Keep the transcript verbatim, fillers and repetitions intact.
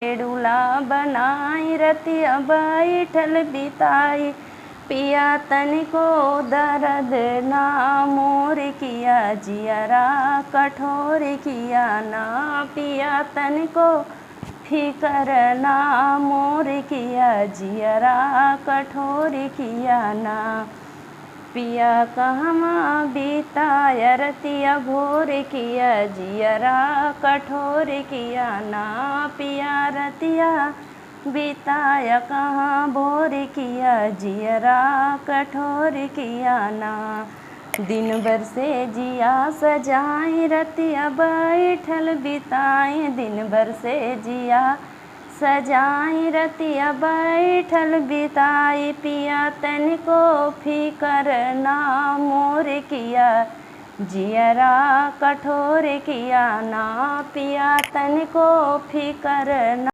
खेड़ुला बनाई रतिया बैठल बिताई, पिया तनिको दर्द ना मोर किया जियरा कठोर किया ना, पिया तनिको फिकर ना मोर किया जियरा कठोर किया ना। पिया कहमा बिताया रतिया भोर किया जियरा कठोर किया ना, पिया रतिया बिताया कहाँ भोर किया जियरा कठोर किया ना। दिन भर से जिया सजाई रतिया बैठल बिताई, दिन भर से जिया सजाई रतिया बैठल बिताई, पिया तनिको फिकर ना मोर किया जियरा कठोर किया ना, पिया तनिको फिकर ना।